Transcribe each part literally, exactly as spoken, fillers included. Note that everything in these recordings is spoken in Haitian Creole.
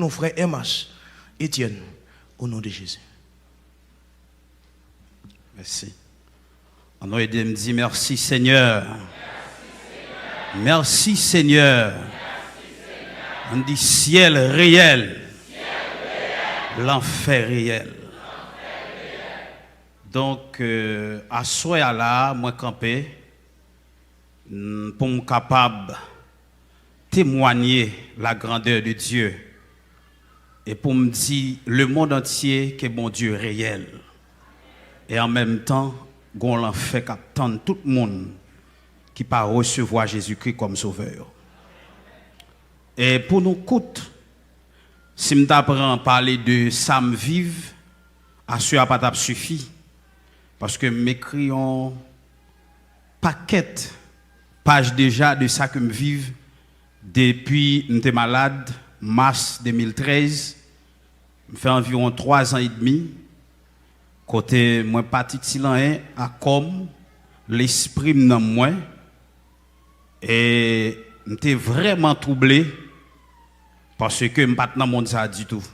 Nou frè M H Etienne, o non de Jezi. Mèsi. Ann nou ede m di, mèsi Senyè. Mèsi Senyè. Ann di, syèl reyèl, lanfè reyèl. Donk, euh, aswè a la, mwen kanpe, mm, pou m kapab temwanye la grandè de Dye e pou m di lemonn antye ke Bondye reyèl. E an menm tan, gon lanfè k ap tann tout moun ki pa resevwa Jezikri kòm Sovè yo. E pou nou kout, si m ta pran pale de sa m viv, aswè a pa t ap sifi, paske m ekri yon pakèt paj deja de sa ke m viv depi m te malad, mas de mil trèz. M fè anviwon twa zan edmi kote mwen pa t itil anyen a kò m, lespri m, nanm mwen, e m te vrèman twouble paske m pa t nan mond sa a ditou.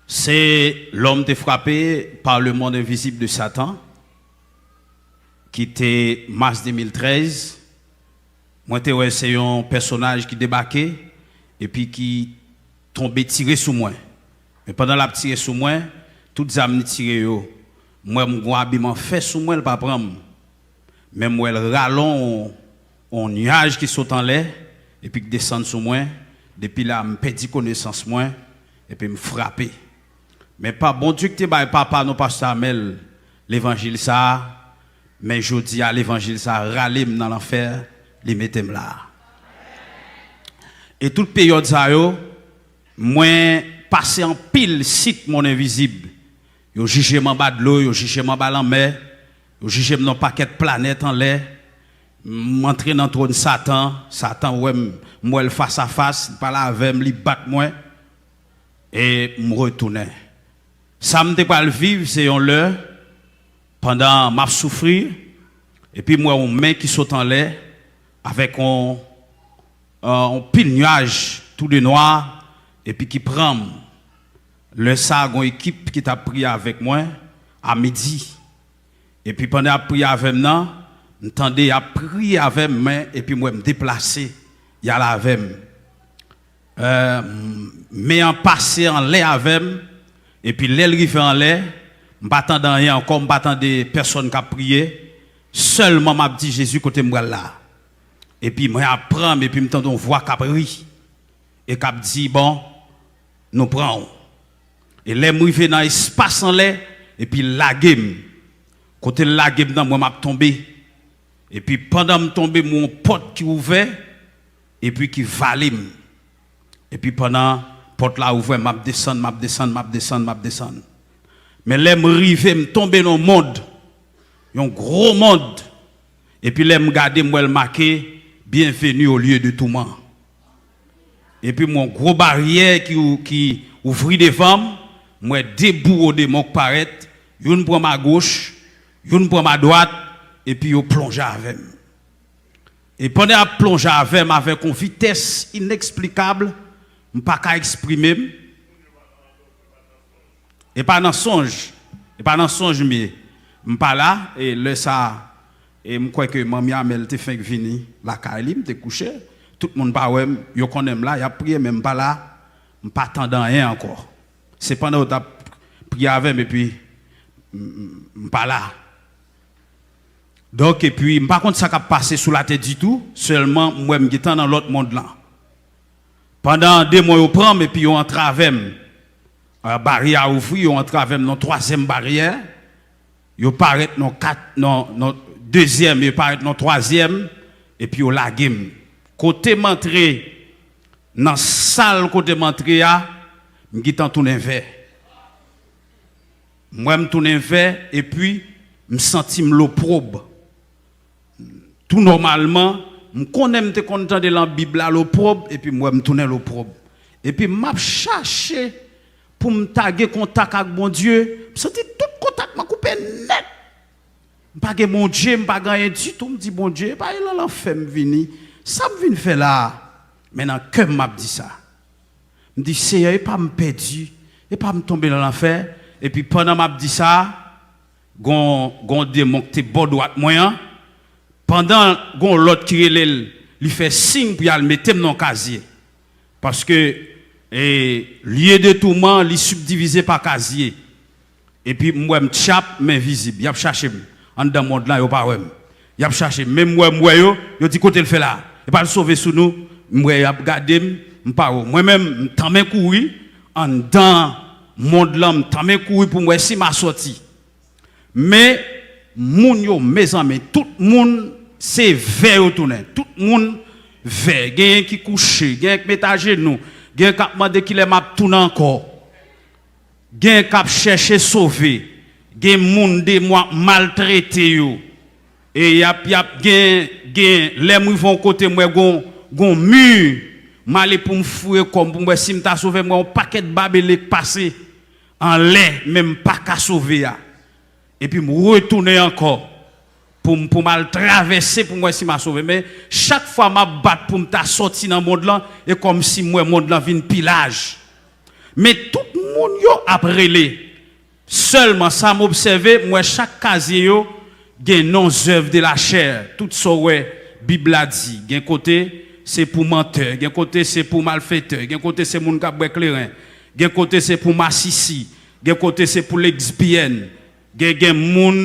Se lè m te frape par le monde invisible de Satan, ki te mas de mil trèz, mwen te wè se yon pèsonaj ki debake epi ki tonbe tire sou mwen. Men pandan l ap tire sou mwen, tout zam li tire yo, m wè m gon abiman fè sou mwen, l pa pran m. Men m wè l ralon yon, yon nyaj ki sot anlè, epi k desann sou mwen. Depi la, m pèdi konesans mwen, epi m frape. Men pa Bondye ki te bay papa nou, pastè Amèl, levanjil sa a, men jodi a, levanjil sa a rale m nan lanfè, li mete m la a. E tout peryòd sa yo, mwen pase anpil sit monn envizib. Yo jije m anba dlo, yo jije m anba lanmè, yo jije m nan pakèt planèt anlè. M antre nan twòn Satan, Satan wè m, m wè l fas a fas, li pale avè m, li bat mwen, e m retounen. Sa m te pral viv, se yon lè, pandan m ap soufri, epi m wè yon men ki sot anlè, avèk yon, yon pil nyaj tou de nwa, epi ki pran m. Lè sa a, gon ekip ki t ap priye avèk mwen a midi. Epi pandan y ap priye avè m nan, m tande y ap priye avè m, men epi m wè m deplase, y al avè m. Euh, men an pase anlè avè m, epi lè l rive anlè, m pa tande anyen ankò, m pa tande pèsonn k ap priye, sèlman m ap di, Jezi, kote m pral la? Epi men an pran m, epi m tande yon vwa k ap ri, e k ap di, bon, nou pran w. E lè m rive nan espas anlè, epi l lage m. Kote l lage m nan, mwen m ap tonbe. Epi pandan m tonbe, m wè yon pòt ki ouvè, epi ki vale m. Epi pandan pòt la ouvè, m ap desann, m ap desann, m ap desann, m ap desann. Men lè m rive, m tonbe nan yon mond, yon gwo mond. Epi lè m gade, m wè l make, Bienvenue au lieu de tourment. Epi m wè yon gwo baryè ki, ki ouvri devan m, m wè de bouwo demon k parèt, youn pran m agoch, youn pran m adwat, epi yo plonje avè m. E pandan y ap plonje avè m avèk yon vitès ineksplikab, m pa ka eksprime m. E pa nan sonj, e pa nan sonj m ye. M pa la, e lè sa a, e m kwè ke manmi Amèl te fenk vini lakay li, m te kouche. Tout moun pa wè m, yo konnen m la, y ap priye, men m pa la, m pa tande anyen ankò. Se pandan yo t ap priye avè m, epi m, m, m pa la. Donk, epi, m pa konn sa k ap pase sou latè ditou, sèlman m wè m gentan nan lòt mond lan. Pandan demon yo pran m epi yo antre avè m, euh, baryè a ouvri, yo antre avè m nan twazyèm baryè, yo parèt nan kat, nan, nan dezyèm, yo parèt nan twazyèm, epi yo lage m. Kote m antre, nan sal kote m antre a, m gentan tounen vè. M wè m tounen vè, epi m santi m lopwob. Tou nòmalman, m konnen m te konn tande lan Bib la lopwob, epi m wè m tounen lopwob. Epi m ap chache pou m ta gen kontak ak Bondye, m santi tout kontak mwen koupe nèt. M pa gen Bondye, m pa gen anyen ditou, m di, Bondye, pa e lan lanfè m vini. Sa m vin fè la a? Men nan kè m, m ap di sa. M di, Seyè, e pa m pèdi, e pa m tonbe nan lanfè. Epi pandan m ap di sa, gon, gon demon ki te bò dwat mwen an, pandan gon lòt ki rele l, li fè siy pou y al mete m nan kazye. Paske, e, lye de touman, li sibdivize pa kazye. Epi m wè m tchap, m envizib. Y ap chache m. Anndan mond lan, yo pa wè m. Y ap chache m. Men m wè, m wè yo, yo di, "Kote l fè la? E pa l sove sou nou?" M wè y ap gade m, m pa wè. Mwen menm, m tanmen kouri. Anndan mond lan, m tanmen kouri pou m wè si m a sòti. Men, moun yo, mezanmi, tout moun se vè yo tounen. Tout moun vè. Genyen ki kouche, genyen ki met ajenou, genyen k ap mande kilè m ap tounen ankò. Gen k ap chèche sove, gen moun demon ap maltrete yo. E y ap, y ap gen, gen, lè m rive yon kote, m wè gon, gon mi, m ale pou m foure kò m, pou m wè si m ta sove, m wè yon pakèt babele k pase anlè, men m pa ka sove a. Epi m retounen ankò pou m, pou m al travèse pou m wè si m a sove. Men chak fwa m ap bat pou m ta sòti nan mond lan, e kòmsi m wè mond lan vin pi laj. Men tout moun yo ap rele. Sèlman sa m obsève, m wè chak kazye yo gen non zèv de la chè. Tout sa w wè Bib la di. Gen kote se pou mantè, gen kote se pou malfetè, gen kote se moun k ap bwè kleren, gen kote se pou masisi, gen kote se pou lesbyèn, gen, gen moun,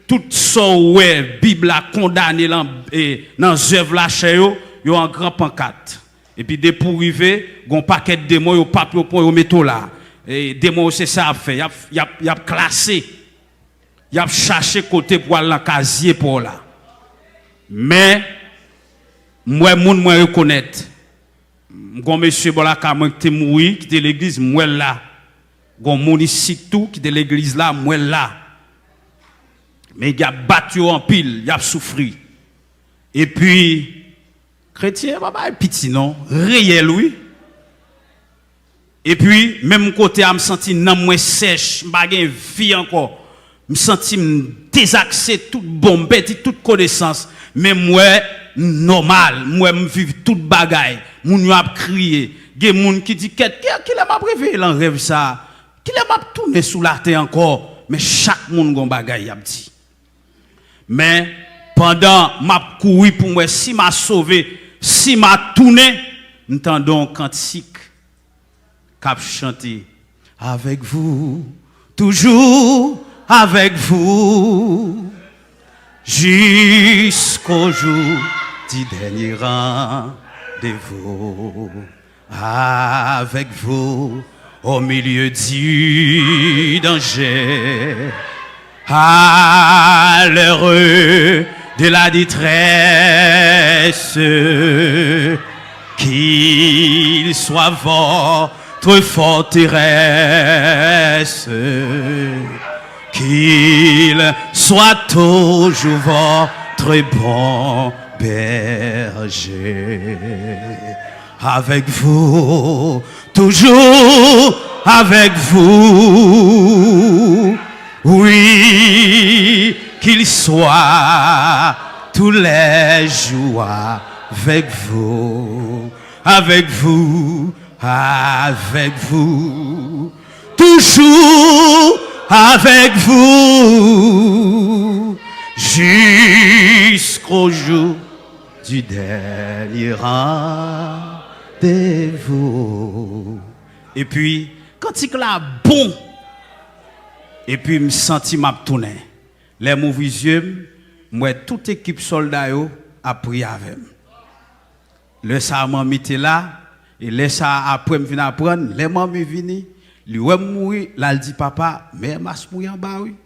tout sa w wè Bib la kondane lan, e, nan zèv lachè yo, yo an gran pankat. Epi depi w rive, gon pakèt demon, yo p ap yo pran, yo mete w la. E, demon yo se sa y ap fè, y ap, y ap, y ap klase, y ap chache kote pou al nan kazye pa w la. Men, m wè moun mwen rekonèt. M gon mesye bò lakay mwen ki te mouri, ki te legliz, m wè l la. Gon moun isit tou ki te legliz la, m wè l la. Men y ap bat yo anpil, y ap soufri. Epi, kretyen pa bagay piti non, reyèl wi. Epi, menm kote a, m santi nanm mwen sèch, m pa gen vi ankò. M santi m dezakse tout bon, m pèdi tout konesans. Men m wè m nòmal, m wè m viv tout bagay. Moun yo ap kriye. Gen moun ki di, "Kèt, ki, kilè m ap reveye lan rèv sa a? Kilè m ap tounen sou latè ankò?" Men chak moun gon bagay y ap di. Men, pandan m ap kouri pou m wè si m a sove, si m a tounen, m tande yon kantik k ap chante, "Avec vous, toujours avec vous, jusqu'au jour du dernier rendez-vous." Avec vous au milieu du danger, à l'heure de la détresse, qu'il soit votre forteresse, qu'il soit toujours votre bon berger. Avec vous, toujours avec vous. Oui, qu'il soit tous les jours avec vous, avec vous, avec vous, toujours avec vous, jusqu'au jour du dernier rendez-vous. Epi, kantik la bon. Epi, m santi m ap tounen. Lè m ouvri zye m, m wè tout ekip sòlda yo ap priye avè m. Lè sa a, manmi te la, e lè sa a, apre m vin aprann, lè manmi vini, li wè m mouri, l al di papa, "Mè Mas mouri anba, wi."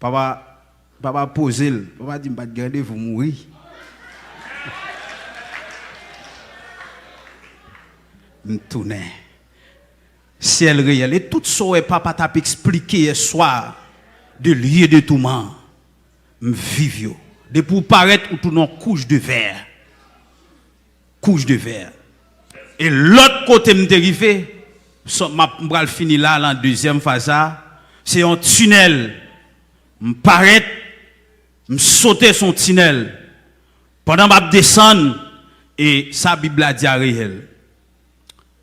Papa, papa poze l. Papa di, "M pa t gen randevou, m mouri." M tounen. Syèl reyèl. E tout sa w wè papa t ap eksplike yèswa de lye de touman, m viv yo. Depi w parèt, ou tounen yon kouch de vè. Kouch de vè. E lòt kote m te rive, m ap, m pral fini la, lan dezyèm faz la, se yon tinèl. M parèt, m sote sou yon tinèl. Pandan m ap desann, e sa Bib la di a reyèl.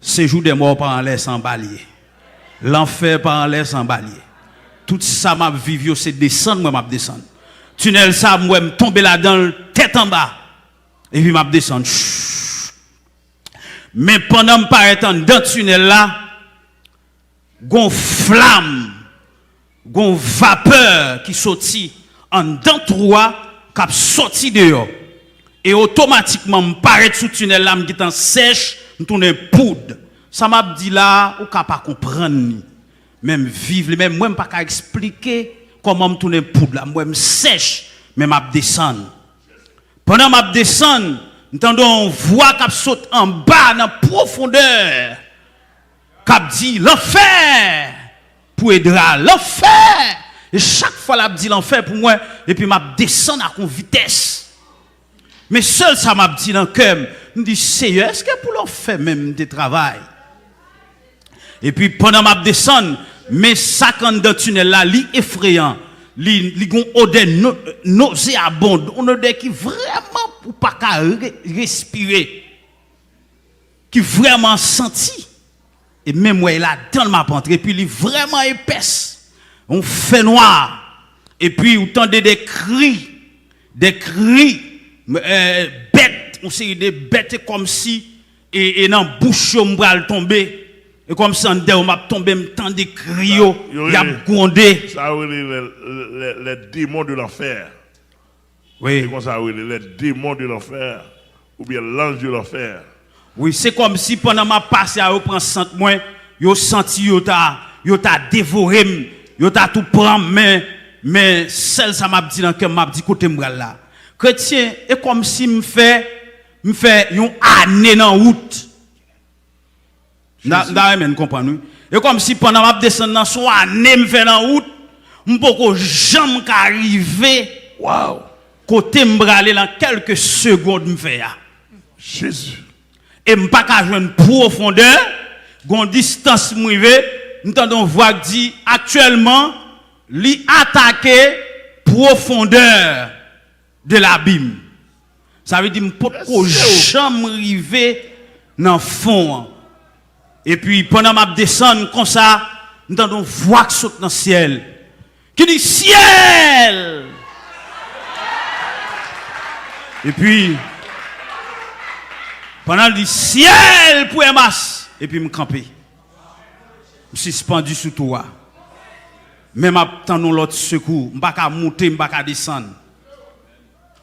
Sejou dè mò pa anlè, se anba l ye. Lanfè pa anlè, se anba l ye. Tout sa m ap viv yo, se desann mwen m ap desann. Tinèl sa, m wè m tonbe ladan l tèt anba. Epi m ap desann. Ch- Men pandan m parèt anndan tinèl la, gon flam, gon vapè ki soti anndan twou a k ap soti deyò. E otomatikman, m parèt sou tinèl la, m gentan sèch, m tounen poud. Sa m ap di la a, ou ka pa konprann li. Men m viv li, men mwen m pa ka eksplike kòman m tounen poud la. M wè m sèch, men m ap desann. Pandan m ap desann, m tande yon vwa k ap sot anba nan pwofondè, k ap di, "Lanfè pou Edra, lanfè!" E chak fwa l ap di, "Lanfè pou mwen," epi m ap desann ak yon vitès. Men sèl sa m ap di nan kè m, m di, "Seyè, èske pou lanfè menm m te travay?" Epi pandan m ap desann, men sa k anndan tinèl la, li efreyan. Li, li gon odè no, nozeabond, yon odè ki vrèman ou pa ka re, respire, ki vrèman santi. E menm wè, e ladan l m ap antre, epi li vrèman epès, yon fènwa. Epi ou tande de kri, de kri, eh, bèt, yon seri de bèt, e kòmsi e, e nan bouch yo m pral tonbe. E kòmsi anndan yo m ap tonbe, m tande kri yo, y ap gwonde. Sa yo rele les, les, les démons de l'enfer. Wi. Se konsa yo rele, les démons de l'enfer, oubyen l'ange de l'enfer. Wi, se kòmsi pandan m ap pase a, yo pran sant mwen, yo santi yo ta, yo ta devore m, yo ta tou pran m, men, men sèl sa m ap di nan kè m, m ap di kote m pral la. Kretyen, e kòmsi m fè, m fè yon ane nan wout. M ta, m ta renmen n konprann, wi. E kòmsi pandan m ap desann nan, se yon ane m fè nan wout, m poko janm ka rive kote m prale nan kèlke segonn m fè a. Jezi. E m pa ka jwenn pwofondè, gon distans m rive, m tande yon vwa k di, "Aktyèlman, li atake pwofondè de labim." Sa vle di m potko janm rive nan fon an. Epi pandan m ap desann konsa, m tande yon vwa k sot nan syèl ki di, "Syèl!" Epi pandan l di, "Syèl pou Emas!" Epi m kanpe. M sispann sou twou a. Men m ap tann yon lòt sekou. M pa ka moute, m pa ka desann.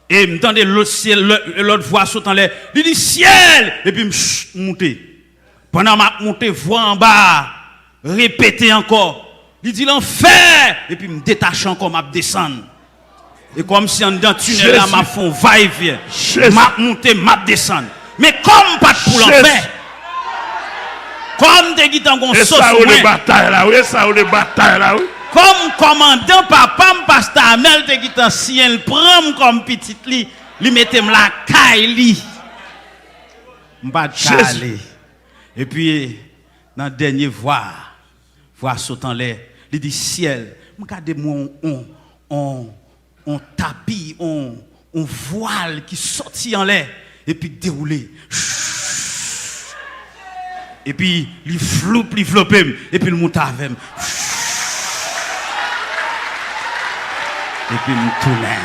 E m tande lòt syèl, lòt, lòt vwa sot anlè. Li di, "Syèl!" Epi m ch-, moute. Pandan m ap moute, vwa anba a repete ankò. Li di, "Lanfè!" Epi m detache ankò, m ap desann. E kòmsi anndan tinèl la, m ap fè yon vayevyen. M ap moute, m ap desann. Men kòm m pa t pou lanfè, kòm m te gentan gon sos mwen, e sa yo le batay la, wi, e sa yo le batay la, wi. Kòm kòmandan papa m, pastè Amèl, te gentan siyen l pran m kòm pitit li, li mete m lakay li. M pa t ka ale. Epi, nan dènye vwa a, vwa sot anlè, li di, "Syèl!" M gade mwen, on, on, on, on tapi, on, on vwal ki sòti anlè, epi dewoule. Epi li floup, li vlope m, epi l monte avè m. Epi m tounen.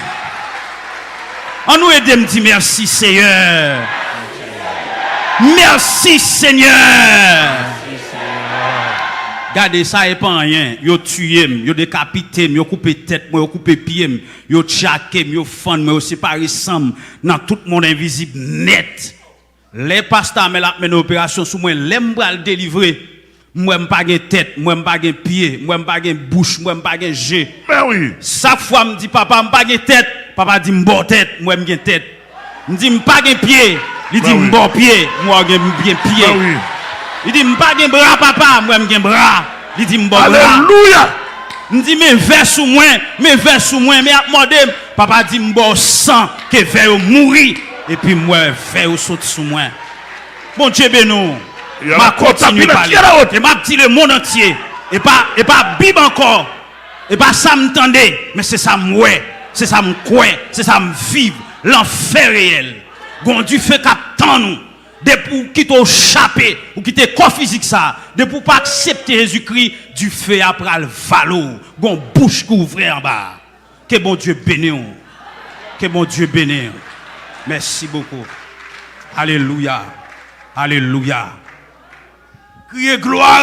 Ann nou ede m di, "Mèsi, Seyè." Mèsi, Senyè. Gade, sa e pa anyen. Yo tiye m, yo dekapite m, yo koupe tèt mwen, yo koupe pye m, yo tchake m, yo fann mwen, yo separe san m nan tout mond envizib nèt. Lè pastè Amèl ap mennen operasyon sou mwen, lè m pral delivre, m wè m pa gen tèt, m wè m pa gen pye, m wè m pa gen bouch, m wè m pa gen je. Sak fwa m di, "Papa, m pa gen tèt," papa di, "M ba w tèt," m wè m gen tèt. M di, "M pa gen pye," li di, "M ba w pye," m wè w gen, m gen pye. Li di, "M pa gen bra, papa," m wè m gen bra, li di, "M ba w bra." M di, "Men vè sou mwen, men vè sou mwen, men ap mòde m." Papa di, "M ba w san, ke vè yo mouri." Epi m wè vè yo sot sou mwen. Bondye beni w. M ap kontinye pale. E m ap di lemonn antye. E pa, e pa Bib ankò. E pa sa m tande, men se sa m wè. Se sa m kwè. Se sa m viv. Lanfè reyèl. Gon dife k ap tann ou. Depi w kite w chape, ou kite kò fizik sa, depi w pa aksepte Jezikri, dife a pral vale w. Gon bouch ki ouvè anba a. Ke Bondye beni w. Ke Bondye beni w. Mèsi bokou. Alelouya. Alelouya. Kriye glwa a